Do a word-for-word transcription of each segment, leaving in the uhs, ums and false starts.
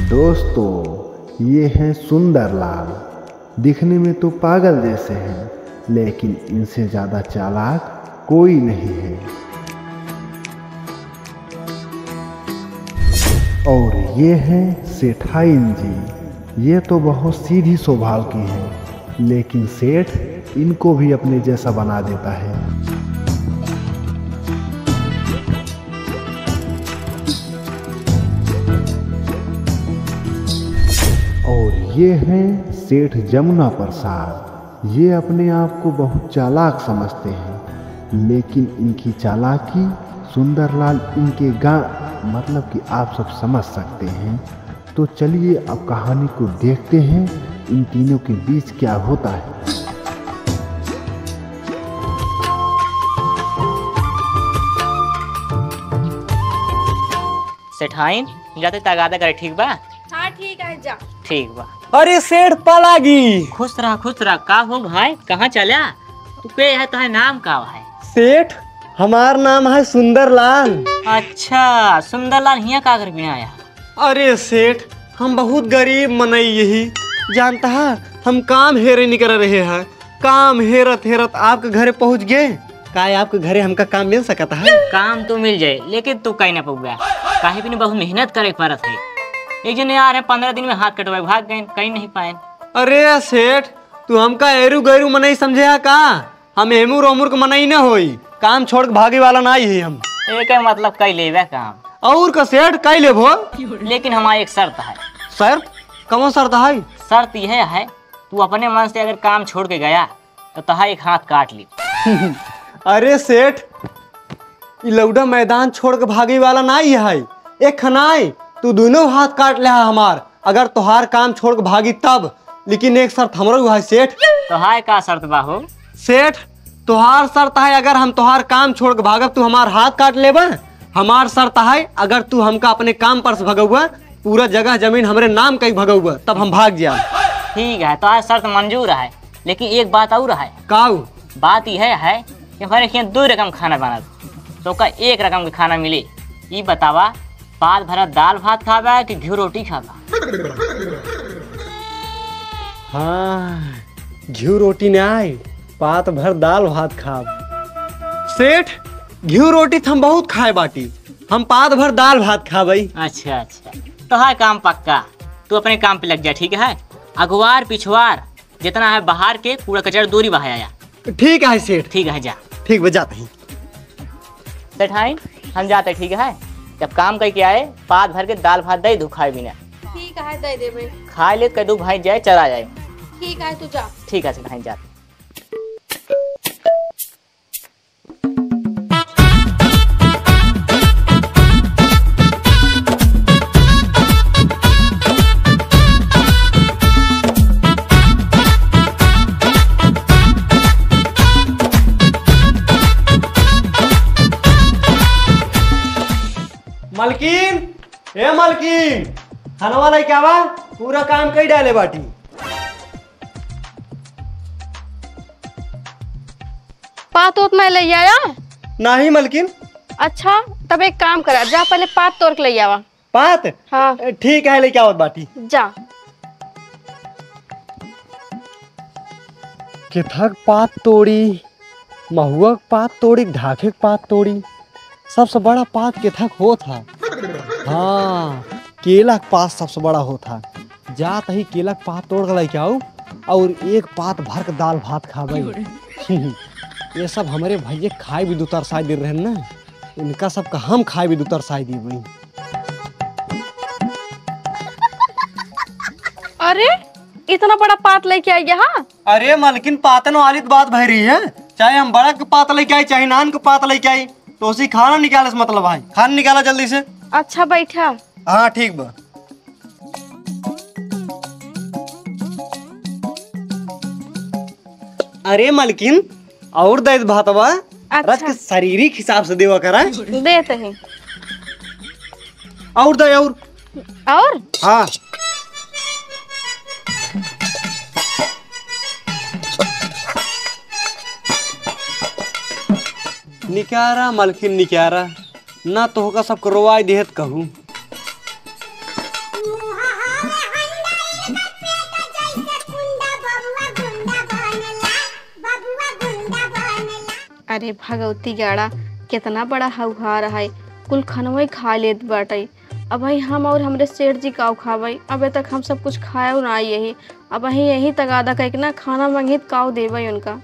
दोस्तों, ये हैं सुंदरलाल। दिखने में तो पागल जैसे हैं, लेकिन इनसे ज्यादा चालाक कोई नहीं है। और ये हैं सेठाइन जी। ये तो बहुत सीधी स्वभाव की हैं, लेकिन सेठ इनको भी अपने जैसा बना देता है। और ये हैं सेठ जमुना प्रसाद। ये अपने आप को बहुत चालाक समझते हैं, लेकिन इनकी चालाकी सुंदरलाल इनके गा-, मतलब कि आप सब समझ सकते हैं। तो चलिए अब कहानी को देखते हैं, इन तीनों के बीच क्या होता है। सेठाइन, जाते तगादा करे, ठीक बा? हाँ, ठीक है, जा। ठीक बा। अरे सेठ, पा लागी। खुश रहा, खुश रहा। का हो भाई, कहाँ चला? तू के है, तोहर नाम का है? सेठ, हमार नाम है सुंदरलाल। अच्छा, सुंदरलाल हियाँ का कर बिना आया? अरे सेठ, हम बहुत गरीब मनई यही, जानता है, हम काम हेरे निकर रहे हैं। काम हेरत हेरत आपके घरे पहुँच गए। का आपके घरे हमका काम मिल सकता है? काम तो मिल जाए, लेकिन तू कहीं ना पउबा। काहे बिना बहुत मेहनत करे के पड़त है। एक जने आ रहे, पन्द्रह दिन में हाथ कटवाए भाग गए, कहीं नहीं पाए। अरे सेठ, तू हमका एरू गैरू मनई समझे है का? हम एमुर ओमुर के मनई न होई, काम छोड़ के भागे वाला नाई ही हम। एके मतलब कई लेबे काम। और का सेठ, कई लेबो? लेकिन हमार एक शर्त है। शर्त? कौन शर्त है? शर्त यह है, तू अपने मन से अगर काम छोड़ के गया तो तोहार एक हाथ काट ली। अरे सेठ, ई लौड़ा मैदान छोड़ के भागे वाला नाई है। एक खनाई तू दोनों हाथ काट ले हमार, अगर तोहार काम छोड़ के भागी तब। लेकिन एक शर्त हमरो है सेठ। तोहार का शर्त बा हो? सेठ, तोहार शर्त है, अगर हम तोहार काम छोड़ के भागब, तू हमार हाथ काट लेबा। हमार शर्त है, अगर तू हमका अपने काम पर से भगौबा, पूरा जगह जमीन हमरे नाम कई भगौबा, तब हम भाग जाब। ठीक है, तोहार शर्त मंजूर है, लेकिन एक बात और है। काऊ? बात यह है कि हमारे यहाँ दो रकम खाना बनत, तो का एक रकम के खाना मिले। ई बतावा, पात भरा दाल भात खाबा कि घी रोटी खाबा? हाँ, घी रोटी ना आए, पात भर दाल भात खाब। सेठ, घी रोटी तो हम बहुत खाए बाटी, हम पात भर दाल भात खाबई। अच्छा, अच्छा, तो है काम पक्का, तू अपने काम पे लग जा, ठीक है? अगवार पिछवार जितना है बाहर के कूड़ा कचरा दूरी बहाया। ठीक है सेठ। ठीक है, जा। ठीक बा, जात ही। सेठाइन, हम जाते, ठीक है? जब काम करके आए, पात भर के दाल भात दे दू खाए बिना। ठीक है, दे देबे। खाए ले कह दू भाई जाए, चला जाए। ठीक है, तू जा। ठीक है सेठाइन, जा। मलकिन, ए मलकिन, खाना वाला क्या बा? पूरा काम कई डाले बाटी। पात ओत नहीं ले आया? नहीं मलकिन। अच्छा, तब एक काम करा, जा पहले पात तोड़ के ले आवा। पात? हाँ। ए, ठीक है, लेके आवत बाटी। जा। केथक पात तोड़ी, महुआ के पात तोड़ी, ढाठे के पात तोड़ी, सबसे बड़ा पात केथक होत हा। हाँ, केला के पात सबसे बड़ा होत हा। जात ही केला के पात तोड़ के लेके आऊ और एक पात भर के दाल भात खाबे। ये सब हमरे भैया खाए भी दुतरसाई दे रहे ना, इनका सबका हम खाए भी दुतरसाई दी भाई। अरे, इतना बड़ा पात लेके आई यहाँ? अरे मलकिन, पातन वाली तो बात भय रही है, चाहे हम बड़ा के पात लेके आई, चाहे नान के पात लेके आई, तो उसी खाना निकाले से मतलब है। खाना निकाला जल्दी से। अच्छा, बैठा। हाँ, ठीक बा। अरे मलकिन, और दे दे भातवा। अच्छा। रच के शारीरिक हिसाब से देवा करा। देते हैं। और दे, और। और? हाँ। निकारा मलकिन निकारा, ना तोहका सब करवाई देहत कहूँ। अरे भगवती गाड़ा, केतना बड़ा हौहार है, कुल खनवै खा लेत बाटै। अबहीं हम और हमरे सेठ जी काउ खाबै? अबे तक हम सब कुछ खायो ना यही। अबहीं यही तगादा कइके ना खाना मंगही त काउ देबै उनका।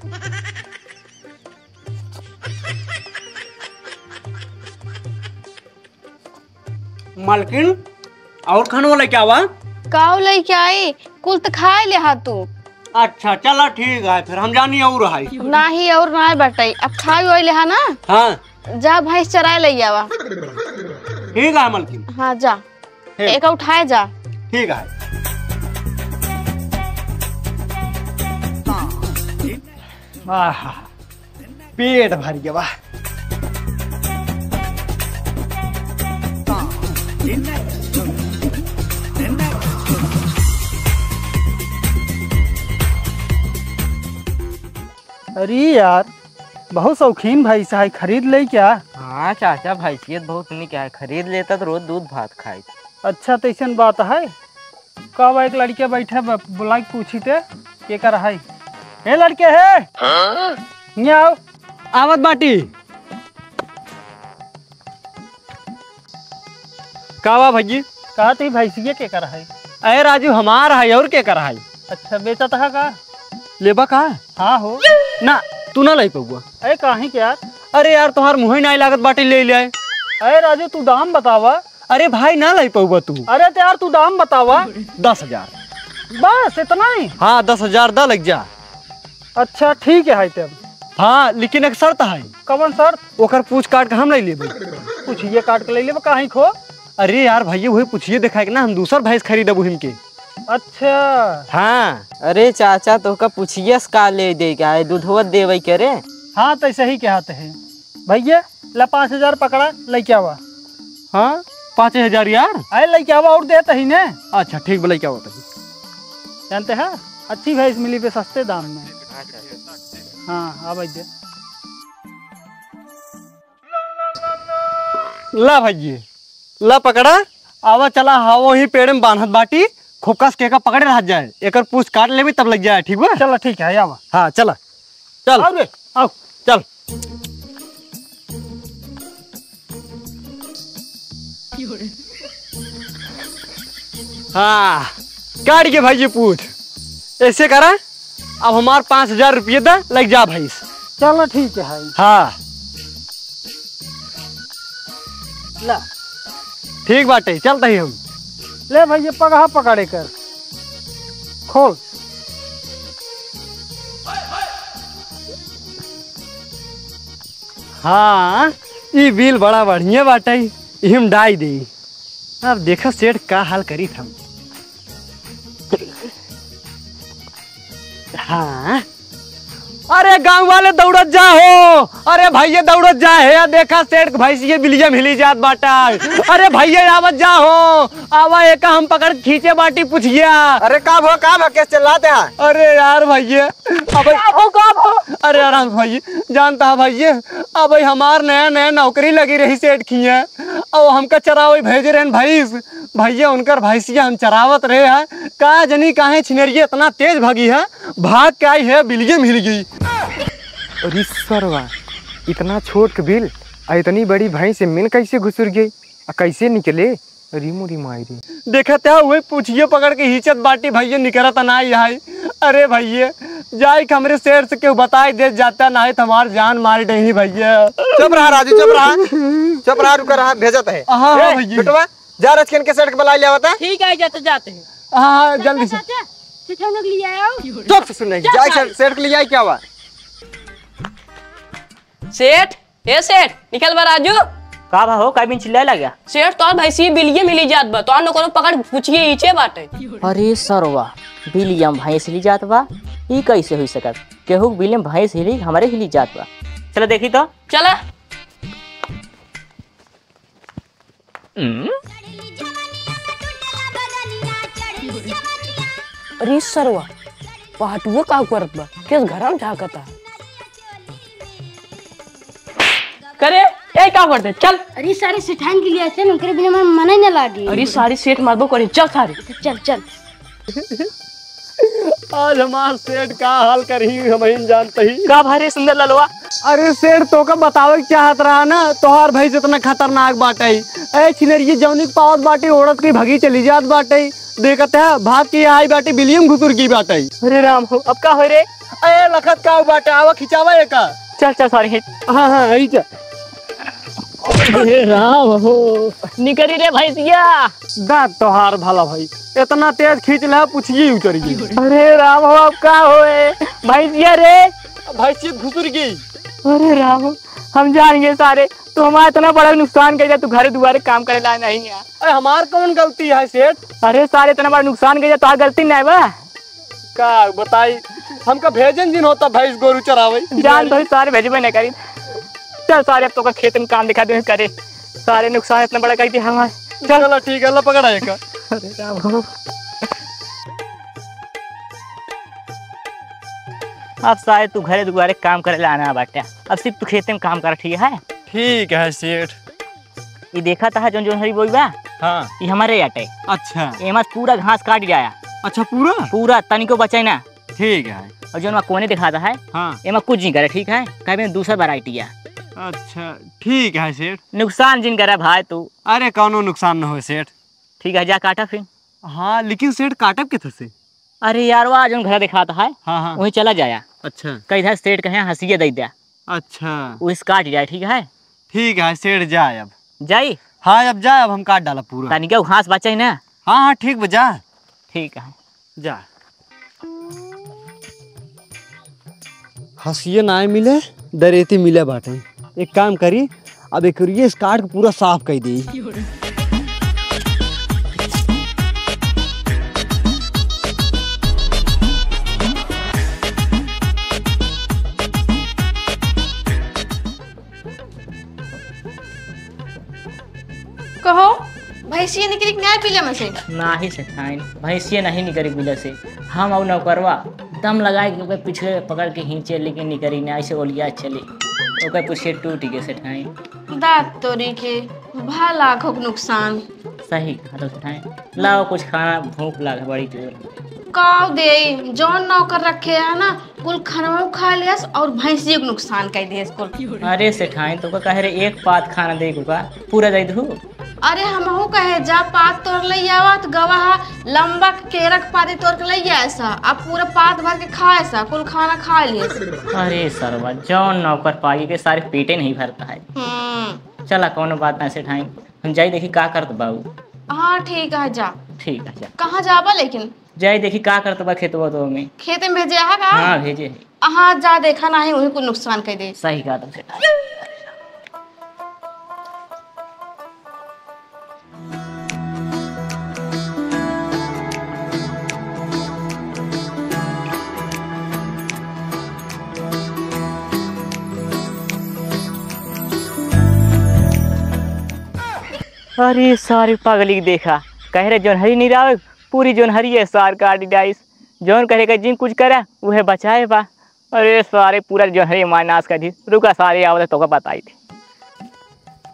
मलकिन, और खनवा लइके आवा। काउ लइके आई? कुल त खाइ लेहा तू। अच्छा, चला ठीक है, फिर हम जानी और है। नाही, और नाही बटई, अब खाइ ओइ लेहा ना। हाँ। जा भैंस चराइ लइ आवा। ठीक है मलकिन। हाँ जा। ठीक। एक उठाए जा। ठीक है। आहा, पेट भर गया। अरे यार, बहुत शौकीन भैंस है, खरीद ले क्या? हाँ चाचा, भैंसियत बहुत निक है, खरीद लेता तो रोज दूध भात खाई। अच्छा, तो ऐसन बात है। का बा, एक लड़के बैठे बा, बुलाइ के पूछी ते, केकर है? हे लड़के, हे! हाँ? हियाँ आओ। आवत बाटी। का बा भइये? कहा तू भैंसिया केकर है? अरे राजू, हमार है, और केकर है? अच्छा, बेचत है का? लेबा का? हाँ हो। ना, तू ना लइ पउबा। अरे काहे के यार? अरे यार, तोहार मुँहे नाहीं लागत बाटे, ले ले आए। अरे राजू, तू दाम बतावा। अरे भाई, ना लइ पउबा तू। अरे तो यार, तू दाम बतावा। दस हजार। बस इतना ही? हाँ, दस हजार दा, लग जा। अच्छा, ठीक है, है तब। हाँ, लेकिन एक शर्त है। कवन शर्त? ओकर पूछ काट के हम लइ लेबे। पूछिए काट के लइ लेबे, काहे खो? अरे यार भइये, वही पूछिए देखाए के ना, हम दूसर भैंस खरीदब उहिम के। अच्छा। हाँ। अरे चाचा, तोहका पूछिए से का लेइ देइ के है, दूधवा देवइ के रे। हाँ, तो सही कहत है। भइये, ला पाँच हजार पकड़ा, लइके आवा। हाँ, पाँच हजार यार? अरे लइके आवा, और देत ही ने। अच्छा, ठीक बा, लइके आवा तनी। जानते हैं, अच्छी भैंस मिली बे सस्ते दाम में। हाँ, आवा दे। ला भइये, ला पकड़ा, आवा चला, हाँ, वही पेड़ में बान्हत बाटी, खूब कस के एका पकड़े रहत जाए, एकर पूछ काट लेबी तब लग जाए, ठीक बा? चला, ठीक है, आवा। हाँ, चला, चल। आओ रे, आओ। चल। हाँ, काट के भइये पूछ। ऐसे करा, अब हमार पाँच हजार रुपये दा, लग जा भैंस। चलो ठीक है। हाँ। ला। ठीक बाटे, चलत ही हम। ले भइये, पगहा पकड़े कर। खोल। हाँ, ई बिल बड़ा बढ़िया बाटे, इहिम डाइ देई। अब देखा सेठ का हाल करीत हम। हाँ। अरे गाँव वाले दौड़त जा हो, अरे भइये दौड़त जा हे, देखा सेठ भैंसिये बिलिया में हिली जात बाटा। अरे भइये आवत जा हो, आवा एका हम पकड़ के खींचे बाटी पुछिया। अरे का भो, का भो, कैसे चिल्लाते हैं? अरे यार भइये, अब का भो, का भो? अरे आराम से भइये, जानता है भइये, अब हमार नया नया नौकरी लगी रही सेठ खिया, अब हमका चरावे भेजे रहन भैंस, भइये उनकर भैंसिया हम चरावत रहे हैं, का जनी काहे छिनरिये इतना तेज भगी है, भाग के आई है बिलिये में हिल गई। अरे सरवा, इतना छोट के बिल आ इतनी बड़ी भैंस में कैसे घुसुर गई आ कैसे निकले? अरे मोरी माई रे। देखत है, वही पुछिए पकड़ के हिचत बाटी भइये, निकरत ना आई है। अरे भइये, जाई के हमरे सेठ से केहू बताई देत जाता, नाहीं तो हमार जान मार डही भइये। चुप रहा राजू, चुप रहा, चुप रहा, रुका रहा, भेजत है। हाँ, हाँ, ए, भइये। बेटवा, जा रचकन के सेठ के बुलाई ले आवता। ठीक है, जाते, जाते हैं। हाँ, हाँ, जल्दी से। चाचा, सेठ हम लोग ले आए हो। चुप से सुन रही, जा जाई सारे। सेठ, सेठ के ले आई क्या हुआ? सेठ, ए सेठ, निकल बा राजू। का भा हो, का बिन चिल्लाए लग गया? सेठ, तोर भैंसी बिलिये में हिली जात बा, तोर नौकरो पकड़ पुछिए इचे बाटे। अरे सरवा, बिलिया में भैंस हिली जात बा? ई कैसे हुई सकत? केहू के बिलिया में भैंस हिली, हमरे हिली जात बा। चला देखी तो। चला। अरे सरवा, पाटुआ का करत बा? केस घर में झांकता? करे, ए का करते? चल। अरे सारे सेठान के लिए ऐसे नौकरी बिना मन, मना ही ना लागी। अरे सारे सेठ मारबो करे, चल सारे। चल, चल। आज हमार सेठ का हाल करही, हमहिन जानत ही। का भरे सुंदर ललवा? अरे सेठ, तोका बतावे के चाहत रहा ना, तोहार भैंस इतना खतरनाक बाटइ। ए छिनरिये, जौनी के पावत बाटइ, ओढ़त के भगी चली जात बाटइ। देखत ह, भाग के आई बाटइ, बिलियम घुसुर गई बाटइ। अरे राम हो, अब का होय रे? ए लखत का बाटइ, आवा खिंचावा एका। चल चल, सॉरी हिट। हाँ हाँ, यही चल। अरे राम हो। निकरी रे भैंसिया। दा तोहार भला भाई, इतना तेज खींच ले, पुछिए उतर गई। अरे राम हो, अब का होए? भैंसिया रे। भैंसिया घुसुर गई। अरे राम हो, हम जान गए सारे, तू हमारा इतना बड़ा नुकसान कर दिया, तू घरे दुआरे काम करे ला नहीं है। अरे हमार कौन गलती है सेठ? अरे सारे, इतना बड़ा नुकसान कर दिया, तोहार गलती नहीं बा। का बताई, हमका भेजन जिन होता भैंस गोरू चरावे। जान तो सारे भेजबे नहीं करी। चल सारे, अब तोका खेत में काम दिखा दे करे। सारे नुकसान इतना बड़ा कर दिया हमारे। चल। चलो ठीक है, ला पकड़ा एका। अरे राम हो। अब सारे तू घरे दुआरे काम करे ला आना बाटे, अब सिर्फ तू खेते में काम कर, ठीक है? ठीक है सेठ। ई देखत ह जौन जोन्हरी बोई बा? हाँ। ई हमरे आटे। अच्छा। एमा पूरा घास काट जाया। अच्छा, पूरा? पूरा, तनिको बचे ना। ठीक है। और जौन वहाँ कोने दिखाता है, हाँ। एमा कुछ नहीं करे, ठीक है? कभी दूसरा वैरायटी है। अच्छा, ठीक है सेठ। नुकसान जिन करे भाई तू। अरे, कौनो नुकसान न हो सेठ। ठीक है, जा काटा फिर। हाँ, लेकिन सेठ, काटब के थसे? अरे यार, वह जौन घर दिखाता है, हाँ, हाँ। वहीं चला जाया। अच्छा। कही था सेठ कहे हंसिया दे दे। अच्छा। वो इस काट जाए, ठीक है? ठीक है सेठ, जाए अब। जाई? हाँ, अब जाए, अब हम काट डाला पूरा। तनिका घास बचे ना। हाँ, हाँ, ठीक बा, जा। ठीक है। जा। हंसिया ना मिले, दरेती मिले बाटे। एक काम करी, अब एक ये स्कार्ट को पूरा साफ कर दी। कहो, भैंसिया निकरी कि नाहीं बिला में से? नाहीं सेठाइन, भैंसिया नाहीं निकरी बिला से। हम अउ नौकरवा दम लगाए के ओकर पीछे पकड़ के खींचे, लेकिन निकरी नाहीं, ऐसे ओलिया चली, ओकर पीछे टूट गए सेठाइन। दांत तोरी के, भला आँखों के नुकसान। सही कहा तो सेठाइन, लाओ कुछ खाना, भूख लाग बड़ी जोर। काव दे, जौन नौकर रखे है ना, कुल खनवा खा लेस और भैंसियों के नुकसान कर देस कुल। अरे सेठाइन, तो का कहे रे, एक पात खाना दे का पूरा दे दू? अरे हमहू कहे, जा पात तोड़ ले आवा, तो गवा हा लंबा केरा के पाती तोड़ के ले आए सा, अब पूरा पात भर के खाए सा, कुल खाना खा लिए सा। अरे सरवा, जौन नौकर पाई के सारे पेटे नहीं भरता है। हम्म। चला, कौनो बात ना सेठाइन, हम जाई देखी का करत बाऊ। हाँ ठीक है, जा। ठीक है, जा। कहाँ जाबा लेकिन? जाई देखी का करत बा खेतवा तो में। खेते में भेजे आहा का? हाँ, भेजे है। हाँ, जा देखा ना है, वही कुल नुकसान कर दे। सही कहा तुमसे। अरे सारे पागली के देखा, कहे रे जोन्हरी निरावे, पूरी जोन्हरी है सार काट डाइस। जौन कहे का जिन कुछ करा, उहे बचाए बा। अरे सारे पूरा जोन्हरी मार नाश कर दी। रुका सारे आवत है तोका बताई दे।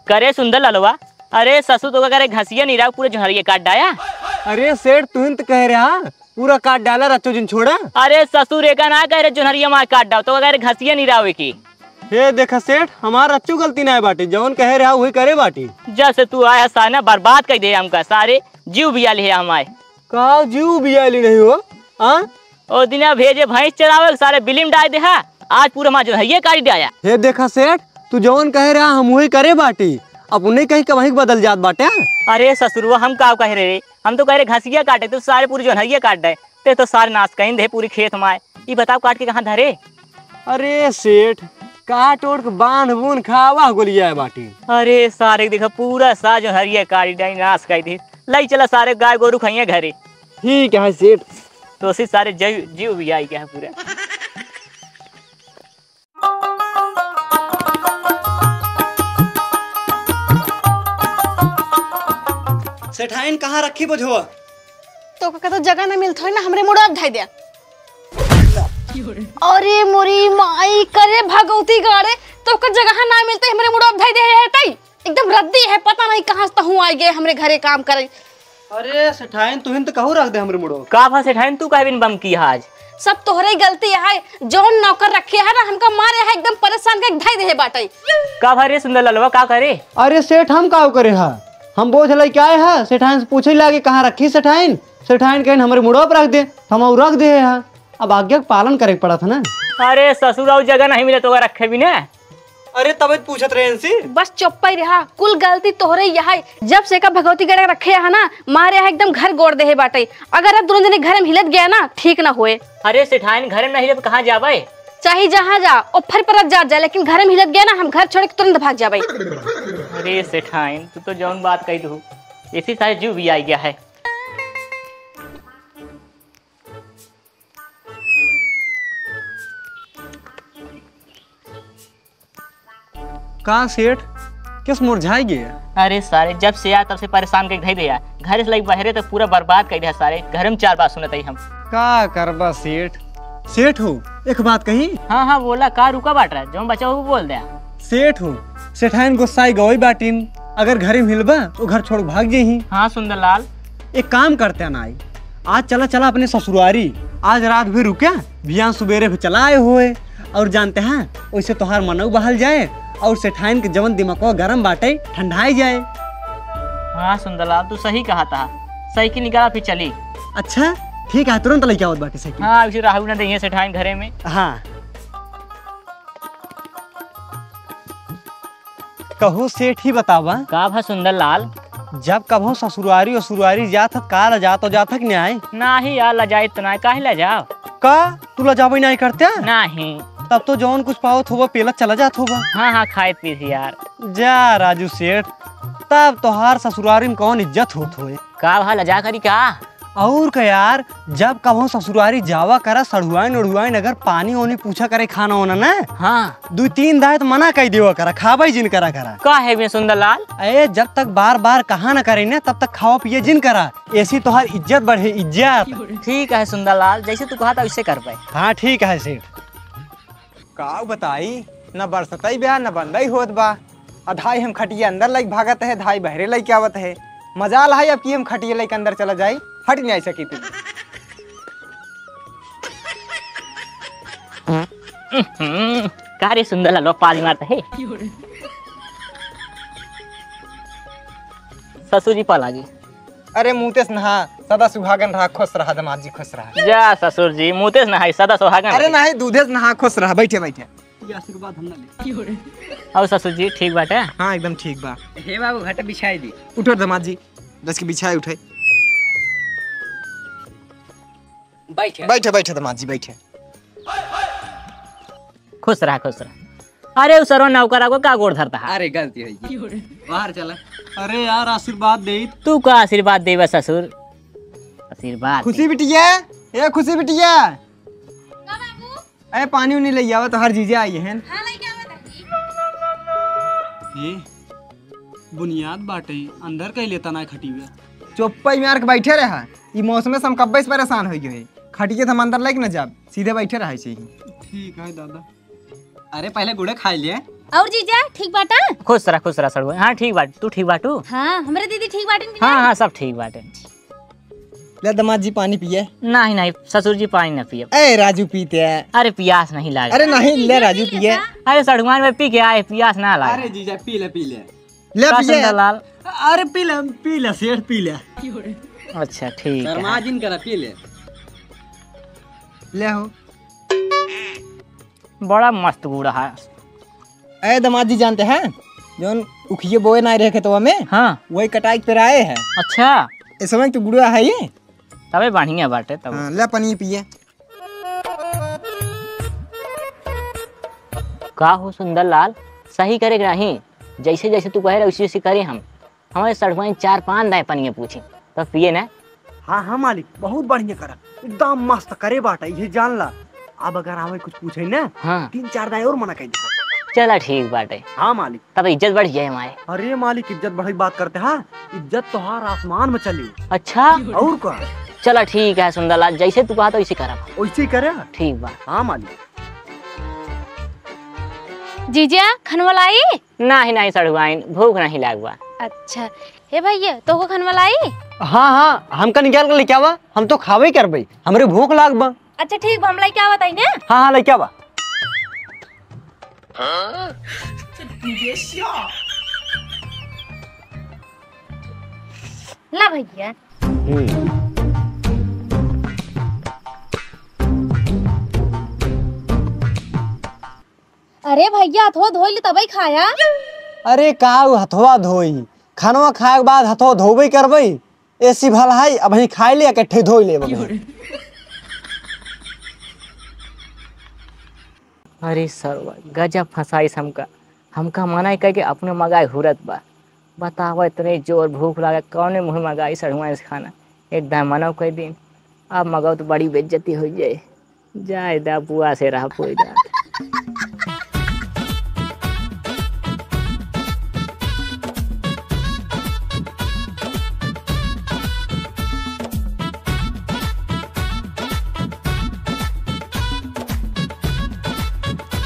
करे सुंदर ललवा, अरे ससुर तोका करे घसिया निराव पूरा जोन्हरिया काट डाया। अरे सेठ, तुहिन तो कहे रहा पूरा काट डाला, रच्चो जिन छोड़ा। अरे ससुर एका ना कहे रे जोन्हरिया मार काट डाओ, तोका करे घसिया निरावे की। हे देखा सेठ, हमार रच्चो गलती ना बाटे, जौन कहे रहा वही करे बाटे। जब से तू आया सारे ना बर्बाद कर दे हमका, सारे जीव बिया ले हम आए। का जीव बियाली नहीं हो? हाँ? ओ दिना भेजे भैंस चरावे, सारे बिलिम डाल दे हा। आज पूरा हमार जोन्हरिया काट डाया। हे देखा सेठ, तू जवन कहे रहा हम वही करे बाटी। अब उन्हें कहीं कहीं बदल जात बाटे। अरे ससुरवा, हम का कहे रहे? हम तो कहे रहे घसिया काटे, तू सारे पूरी जोन्हरिया काट दे। ते तो सारे नाश कहीं दे पूरी खेत माए। ई बताओ काट के कहाँ धरे? अरे सेठ, काट ओट के बांध बून खावा गोलिया बाटी। अरे सारे देखा पूरा सार जोन्हरिया काट डाई, नाश कर दी। लाई चला सारे गाय गोरू खाइए घरे। ठीक है सेठ। तो उसी सारे जीव, जीव बियाई गया है पूरा। सेठाइन कहाँ रखी बोझवा? तो का तो जगह ना मिलत हो ना, हमरे मुड़वा धई दे। अरे मोरी माई, करे भगवती गाड़े, तो का जगह ना मिलते, हमरे मुड़वा धई दे है तई। एकदम रद्दी है, पता नहीं कहाँ से तहूँ आ गए हमरे घरे काम करे। अरे सेठाइन, तुहिन तो कहूँ रख दे हमरे मुड़ो। का भा सेठाइन, तू काहे बिन बम की आज? सब तोहरे ही गलती है, जौन नौकर रखे है ना, हमका मारे है, एकदम परेशान करके धई देहे बाटे। का भा रे सुंदर ललवा, का करे? अरे सेठ, हम का करे हा? हम बोझ लइके आए हा, सेठाइन से पूछे लागे कहाँ रखी सेठाइन? सेठाइन कहिन हमरे मुड़वा पर रख दे, हम ऊ रख देहे हा। अब आज्ञा के पालन करे के पड़त है ना। अरे ससुर, अउ जगह नहीं मिले तो रखे भी ना। अरे तबे त पूछत रहे इनसे। बस चुप्पा ही रहा, कुल गलती तोहरे ही है। जब से का भगवती गढ़ रखे है ना, मारे है एकदम घर गोड़ देहे बाटे। अगर अब दोनों जने घर में हिलत गया ना, ठीक ना होए। अरे सेठाइन, घर में नहीं हिलत कहाँ जाबे? चाहे जहाँ जा, ऊपर परत जा, जा, लेकिन घर में हिलत गया ना, हम घर छोड़ के तुरंत भाग जाबे। अरे सेठाइन, तू तो जौन बात कही तू, इसी सारे जीव भी आ गया है। का सेठ, किस मुरझाई गए? अरे सारे, जब से यार तब से परेशान करके धई दे यार। घर से लइके बहरे तो पूरा बर्बाद कर दिया सारे। घर में चार बात सुनत ही हम। का करबा सेठ? सेठ हो, एक बात कही? हाँ हाँ बोला, का रुका बाट रहा, जो बचा हो बोल दे। सेठ हो, सेठाइन गुस्साई गई बाटिन, अगर घरे में हिलबा तो घर छोड़ भाग जाही। हाँ सुंदरलाल। एक काम करते हैं ना, आज चला चला अपने ससुरारी, आज रात भी रुके, बिहान सुबेरे भी चला आए होए। और जानते हैं, वैसे तोहार मनऊ बहल जाए और सेठाइन के जवन दिमागवा गरम बाटे, ठंडाई जाए। हाँ सुंदरलाल, तू सही कहा था। साइकिल निकाला, फिर चली। अच्छा, ठीक है, तुरंत लेके आवत बाटे साइकिल। हाँ, अभी से रहू ना देंगे सेठाइन घरे में। हाँ। कहू सेठ ही बतावा। का भा सुंदरलाल? जब कभो ससुरारी और सुरारी जात ह, का लजात हो जात ह कि नाहीं? नाहीं यार, लजाइत तो नाहीं, काहे लजाओ? का? तू लजाबे नाहीं करते? नाहीं। तब तो जौन कुछ पावत होबा, पेलत चला जात होबा। हाँ, हाँ, खाइत पीत ही यार। जा राजू सेठ, तब तोहार ससुरारी में कौन इज्जत होत होए? का भा लजा करी का? और का यार, जब कभो ससुरारी जावा करा, सढ़ुआइन उढ़ुआइन अगर पानी ओनी पूछा करे, खाना ओना ना, हाँ। दुइ तीन दाँय त मना कइ देवा करा, खाबइ जिन करा करा। का है बे सुंदरलाल? ए, जब तक बार बार कहा न करे ना, तब तक खावा पिए जिन करा। ऐसी तोहार इज्जत बढ़े, इज्जत। ठीक है सुंदरलाल, जैसे तू कहा था वैसे करबे। हाँ, ठीक है सेठ। का बताई, न बरसतई बा, न बंदई होत बा। आ धाई हम खटिया अंदर लइके भागत है, धाई बहरे लइके आवत है। मजाल है अब कि हम खटिया लइके अंदर चला जाई, हट नहीं सकी तू। हम्म, का रे सुंदर लालो, पाल मारत है। ससुर जी पाल आ गई। अरे मुँहते से नहा, सदा सुहागन रहा, खुश रहा, दामाद जी खुश रहा। जा ससुर जी, मुँहते से नहाई, सदा सुहागन अरे रही। नहीं, दूधे से नहा, खुश रहा, बैठे, बैठे। ये आशीर्वाद हम ना ले। और ससुर जी, ठीक बाटे? हाँ, एकदम ठीक बा। हे बाबू, घट बिछाई दी। उठो दामाद जी, दस के बिछाए उठे। बैठे। बैठे, बैठे दामाद जी, बैठे। खुश रहा, खुश रहा। अरे, उ सरवा नौकरा को का गोड़ धरता है? अरे, गलती हो गई। बाहर चला। अरे यार, आशीर्वाद दे। तू का आशीर्वाद देबा ससुर? आशीर्वाद खुशी दे। बिटिया, ए खुशी बिटिया। का बाबू? अरे, पानी उनी ले आवा, तोहार जीजा आई हैं। हाँ, लेके आवा दादी। ए, बुनियाद बाटे, अंदर कहीं लेता ना खटिया। चुप्पा ही मार के बैठे रहा। ई मौसमे से हम कब्बे से परेशान हो गए। खटिया त हम अंदर लेके न जाब, सीधे बैठे रहा ऐसे ही। ठीक है दादा। अरे पहले गुड़े खाई ले। और जीजा ठीक बाटा? खुश रहा, खुश रहा सड़ुआ। हाँ ठीक बाट, तू ठीक बाटू? हाँ, हमरे दीदी ठीक बाटिन कि हाँ, नहीं? हाँ, सब ठीक बाटे। ले दामाद जी पानी पिए। नहीं, नहीं, ससुर जी पानी ना पिए। ए राजू पीते। अरे पियास नहीं लागे। अरे नहीं, ले राजू पिए। अरे सड़ुआन में पी के आए, पियास ना लागे। अरे जीजा पी ले, पी ले। ले का पिए। सुंदरलाल? अरे पी ले, पी ले, सेठ पी ले। अच्छा ठीक है। शर्मा जिन करा, पी ले। ले हो। बड़ा मस्त गुड़ है। ए दामाद जी जानते हैं, जौन उखिए बोए ना रहे खेतवा में, हाँ। वही कटाई के पेराए हैं। अच्छा। इस समय तो गुड़िया है ये। तबे बढ़िया बाटे तब। हाँ, ले पानी पिए। का हो सुंदरलाल, सही करे के रही, जैसे जैसे तू कहे रहे उसी उसी करे हम। हमारे सड़ुआइन चार पाँच दाएं पनिया पूछी, तब पिए ना। हाँ, हाँ मालिक, बहुत बढ़िया करा, एकदम मस्त करे बाटा, ये जान ला। अब अगर आवे कुछ पूछे ना, हाँ। तीन चार दाएं और मना कर दे। चला ठीक बाटे। हाँ मालिक। तब इज्जत बढ़ जाए हमारे। अरे मालिक, इज्जत बढ़े की बात करते हैं, इज्जत तोहार आसमान में चली। अच्छा? और का? चला ठीक है सुंदरलाल, जैसे तू कहा तो वैसे करब। वैसे ही करे? ठीक बा। हाँ मालिक। जीजा, खनवा लाई? नाही, नाही सड़ुआइन, भूख नहीं लाग बा। अच्छा, हे भैया, तोको खनवा लाई? हाँ, हाँ, हमका निकाल के लेके आवा, हम तो खावे ही करबे, हमरे भूख लाग बा। अच्छा ठीक बा, हम लइके आवत हई ने। हाँ, हाँ, लइके आवा। ला भइया। हम्म। अरे भइया, हथवा धोइ ले तबई खाया। अरे का उ हथवा धोई? खानवा खाए के बाद हथवा धोबे करबई। एसी भल है, अबहीं खाइ ले, इकट्ठे धोइ ले अबहीं। अरे सरवा, गजब फंसाइस हमका। हमका मना कइके अपने मगाए हुरत बा। बतावा, इतने जोर भूख लागे, कौने मुँह मगाई सड़ुआइस खाना? एकदम मना कइ दिन। अब मगाओ तो बड़ी बेइज्जती होइ जाए। जाए दा, बुआ से रहा कोई दा।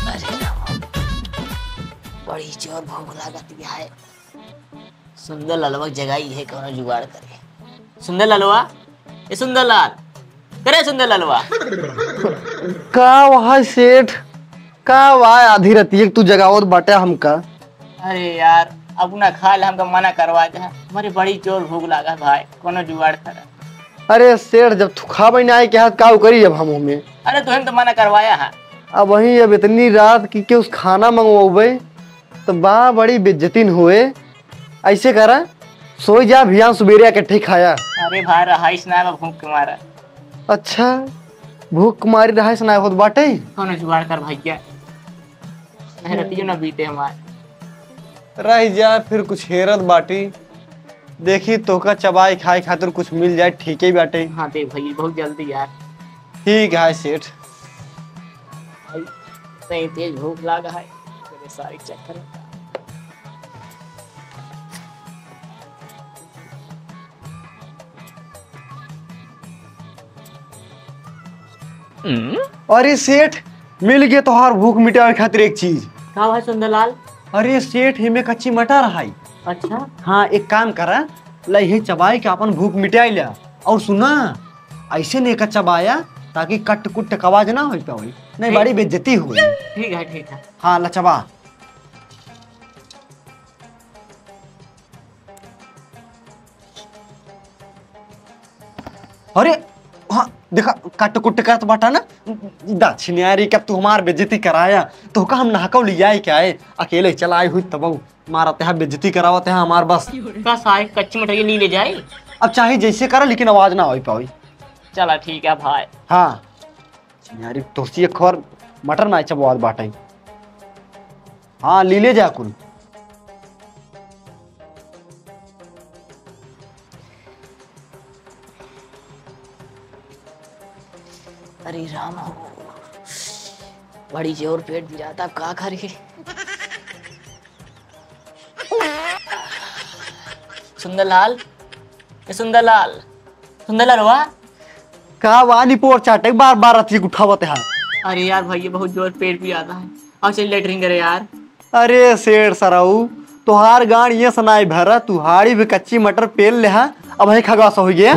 अरे राम, बड़ी जोर भूख लागत है। सुंदर ललवा के जगह इहे कौनो जुगाड़ करे। सुंदर ललवा, ए सुंदर लाल, करे सुंदर ललवा। का वहा सेठ, का वहा आधी रतिये के तू जगावत बाटे हमका? अरे यार, अब ना खा ले, हमका मना करवा दे। हमारी बड़ी जोर भूख लागा भाई, कौनो जुगाड़ करा। अरे सेठ, जब तू खाबे ना आए के हाथ, का करी अब हम हमें? अरे तुहे तो मना करवाया है। अब वहीं, अब इतनी रात की के उस खाना मंगवाबे, तो बा बड़ी बेइज्जती न होए। ऐसे करा, सोई जा, भियान सुबेरे आके ठीक खाया। अरे भाई, रहाइस ना बा भूख के मारा। अच्छा, भूख के मारी रहाइस ना होत बाटे? कौनो जुगाड़ कर भैया, नहीं रतियो ना बीते हमार। रह जा, फिर कुछ हेरत बाटी, देखी तोहका चबाई खाए खातिर कुछ मिल जाए, ठीक ही बाटे। हाँ दे भैया, बहुत जल्दी यार। ठीक है सेठ। भाई, इतनी तेज भूख लागा है, तेरे सारी चक्कर में। अरे सेठ, मिल गए तोहार भूख मिटावे खातिर एक चीज। का भाई सुंदरलाल? अरे सेठ, हिमे कच्ची मटर है। अच्छा। हाँ, एक काम करा, ला इहे चबाई के अपन भूख मिटाई ला। और सुना, ऐसे नहीं का चबाया, ताकि कट कुट के आवाज ना हो पावे, नहीं ठीक। बड़ी बेइज्जती हुई। ठीक है, ठीक है। हाँ, ला चबा। अरे, हाँ, देखा, कट कुट करत बाटा ना, दक्षिणियारी, कब तू हमार बेइज्जती कराया, तोहका हम नहकौ लियाए के आए, अकेले चला आई हुई तबौ, मारा तेहा बेइज्जती करावत है हमार बस। का सारे कच्ची मटर के ली ले जाए? अब चाहे जैसे करा, लेकिन आवाज ना हो पावे। चला ठीक है भाई। हाँ, यार, तोसी एक और मटर ना चबवाल बाटे। हाँ, ली ले जा कुल। अरे राम हो, बड़ी जोर पेट पिराता, अब का करी? सुंदरलाल, ए सुंदरलाल, सुंदरलाल हुआ? का वानी पोर चाटे, बार बार अथी उठावत है। अरे यार भैया, बहुत जोर पेट पिराता है, अब चल लेटरिन करे यार। अरे सेठ सराऊ, तोहार गांड ये सनाई भरा, तू हाड़ी भी कच्ची मटर पेल लेहा, अब है खगासा हो गया।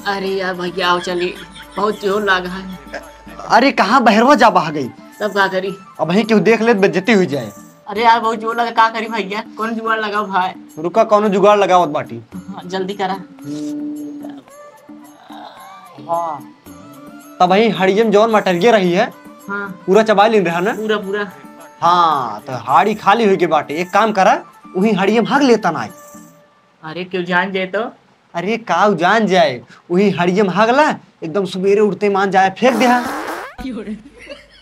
अरे यार भैया, आओ चली, बहुत जोर लागा है। अरे कहाँ बहरवा जा बहा गई? तब का करी? अब है क्यों देख ले, बेइज्जती हुई जाए। अरे यार, बहुत जोर लगा, का करी भैया? कौन जुगाड़ लगाओ भाई? रुका, कौनो जुगाड़ लगावत बाटी। हाँ, जल्दी करा। हाँ। तब वही हड़ियम जौन मटरिया रही है, हाँ। पूरा चबाई लेन रहा ना? पूरा, पूरा। हाँ, तो हाड़ी खाली हुई के बाटे। एक काम करा, वही हड़ियम हग लेता ना। अरे, क्यों जान जाए तो? अरे, काऊ जान जाए, वही हड़ियम हगला, एकदम सुबेरे उठते मान जाए, फेंक दे।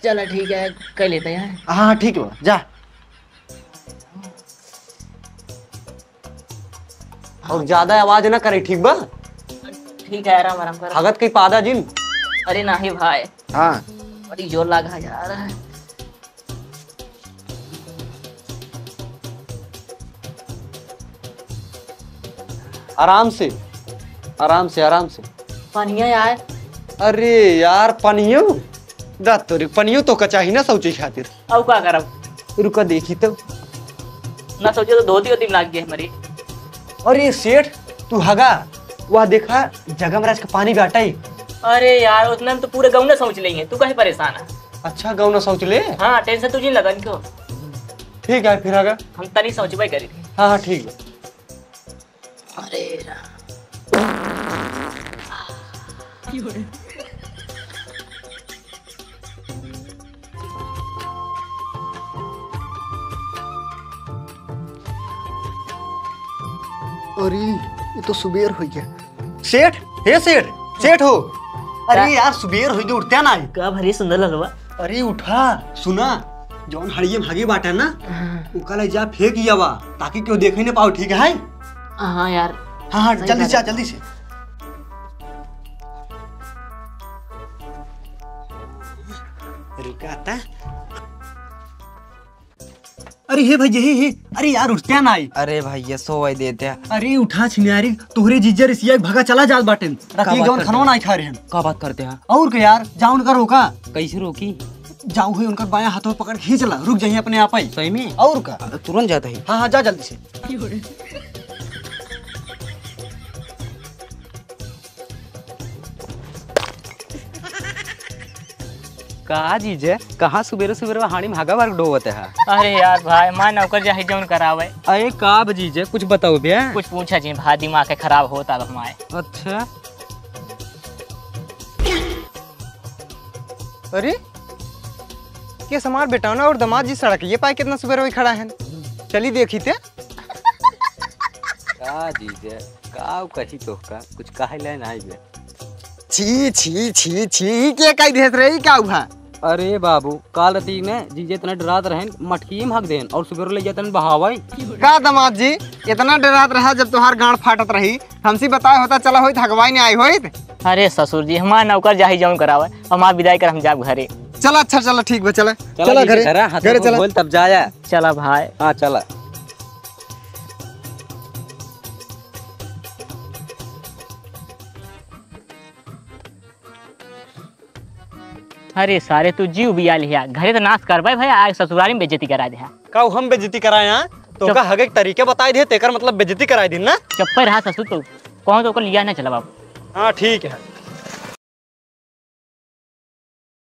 चला, ठीक है, कर लेते हैं। हाँ, ठीक बा, जा। और ज्यादा आवाज ना करे, ठीक बा? ठीक है, आराम, आराम कर। हगत के पादा जिन। अरे नहीं भाई। हाँ। बड़ी जोर लगा यार। आराम से, आराम से, आराम से। पनिया यार। अरे यार, पनियो? दा तोरी, पनियो तो का चाही ना शौचे खातिर। अब का करब? रुका देखी तो। ना शौचे तो धोती होती लाग गई हमारी। अरे सेठ, तू हगा, वह देखा जगमराज का पानी बाटई। अरे यार, उतना में तो पूरे गौना सोच लेंगे, तू काहे परेशान है? अच्छा, गौना सोच ले? हाँ, tension तू जिन लगा इनको। ठीक है, फिर आगे? हम तनी सोचबे करी। हाँ, हाँ, ठीक है। अरे राम। अरे, ये तो सुबेर हो गया। सेठ, हे सेठ, सेठ हो। अरे का? यार, सुबेर हो गया, उठते ना है। का भरी सुंदर ललवा? अरे उठा, सुना, जौन हड़िये भागी बाटे ना, हाँ। ओका ले जा फेंक आवा, ताकि केहू देखे न पाओ, ठीक है? हाँ यार। हाँ, हाँ, सही जल्दी बात से आ, है। जल्दी से। रुका ता। अरे हे भैया, हे, हे। अरे यार, उठते ना आई। अरे भैया, सोवै देते। अरे उठा छिनारी, तोहरे जीजा रिसिया भगा चला जात बाटेन। रात का के बात जौन करते खाना हैं? ना खा रहे हैं। का बात करते हैं? और का यार, जा उनका रोका। कैसे रोकी? जाओ हुई उनकर बायां हाथों पकड़ खींच ला, रुक जाइए अपने आप ही। सही में? और का? तुरंत जाता है। हाँ, हाँ, जा जल्दी से। का जीजे, कहाँ सुबेरे सुबेरे हांड़ी में हगा भर ढोवत है? अरे यार भाई, मैं नौकर जाही जौन करावे। अरे का ब जीजे, कुछ बताओ बे। कुछ पूछा जी भाई, दिमाग के खराब होता अब हमारे। अच्छा। अरे, के हमार बेटौना और दामाद जी सड़क ये पाए कितना सुबेरे वही खड़ा है। चली देखी ते। का जीजे, का कही तो का, कुछ कहे ले नहीं बे। छी, छी, छी, छी, ई के कही देत रही, का हुआ? अरे बाबू, काल राती में जीजे इतना डरात रहन, मटकी में हक देन और सुबेरे ले जातन बहावे। का दामाद जी, इतना डरात रहा जब तोहार गांड फाटत रही, हमसे बताए होता, चला होइत, हगवाई नहीं आई होइत। अरे ससुर जी, हमार नौकर जाही जौन करावे, हमार विदाई कर, हम जाब घरे। चला, अच्छा, चला, ठीक बा, चला, चला चला जी, घरे, घरा, हाथ घरे मुंह चला। धोल तब जाया। चला भाई। हाँ, चला। अरे सारे, तू जीव बिया लिया, घरे तो नाश करबे भाई, आए ससुरारी में बेइज्जती करा दे। का हम बेइज्जती कराए हैं? तो चुप। का हगे के तरीके बताए दे, तेकर मतलब बेइज्जती कराए दिन ना? चुप्पे रहा ससुर, तू कौन तो ओकर लिया ना चला बाबू। हाँ, ठीक है।